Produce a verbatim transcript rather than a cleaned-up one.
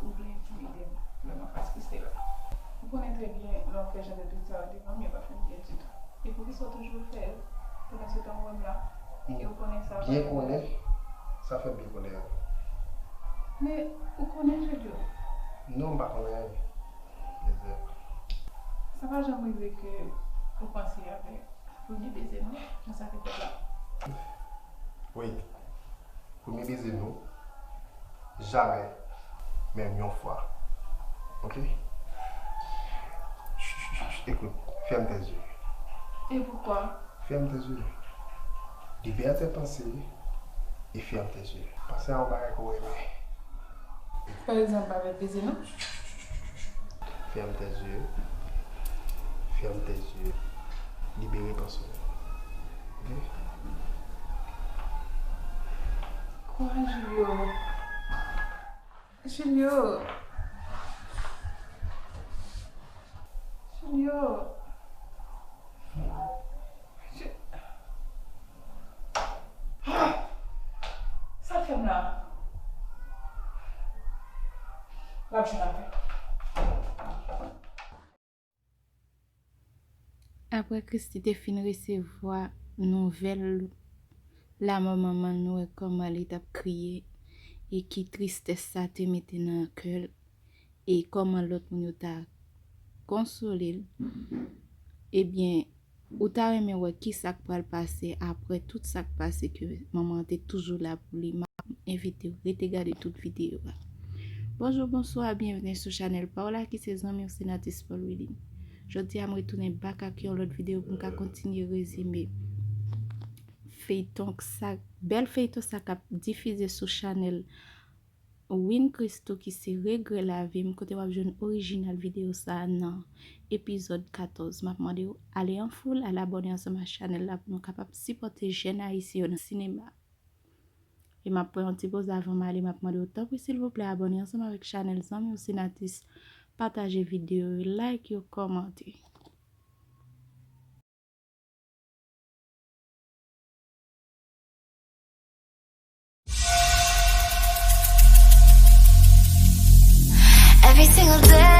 Ou vle entimide m lè m anfas Christela. Ou konnen trè byen lè w fè jan de trik sa yo devan m, yo pa fè m byen ditou. E poukisa w toujou fè yo? Pandan se tan ou wè m la, e ou konnen sa. Byen konnen, sa fè m byen konnen anyen. Men, ou konnen Julio? Non, m pa konnen anyen. Mizè. Sa pa janm rive ke ou panse avèk premye beze nou, jan sa te fèt la? Wi. Premye beze nou, jamè, menm yon fwa. Oke? Ch, ch, ch, ch, ekout, fèm tè zye. E poukwa? Fèm tè zye. Libète panse e fèm tè zye. Panse a yon bagay ke w renmen. Pa egzanp, avèk beze nou. Fèm tè zye. Fèm tè zye. Libere panse w. Oke? Kwa Julio. Julio. Julio. Ju-, ah! Sa fè m la? L ap jwenn apre. Apre Christie te fin resevwa nouvèl lanmò manman l, nou wè kòman li t ap kriye e ki tristès sa te mete nan kè l e kòman lòt moun yo ta konsole l. Ebyen, ou ta renmen wè ki sa k pral pase apre tout sa k pase ke manman an te toujou la pou li. M ap envite w rete gade tout videyo a. Bonjou, bonswa, byenveni sou chanèl pa w la ki se zanmi w Senatus Paul Willy. Jodi a m retounen back ak yon lòt videyo pou m ka kontinye rezime feyton sa, bèl feyton sa k ap difize sou chanèl Win Christo ki se Regrè Lavi m, kote w ap jwenn orijinal videyo sa a nan epizòd katòz. M ap mande w ale an foul, al abòne ansanm ak chanèl la pou nou kapab sipòte jèn ayisyen yo nan sinema. E m ap pran yon ti poz avan m ale, m ap mande w tanpri silvouplè abòne ansanm avèk chanèl zanmi w Senatus, pataje videyo yo, like yo, kòmante. Every single day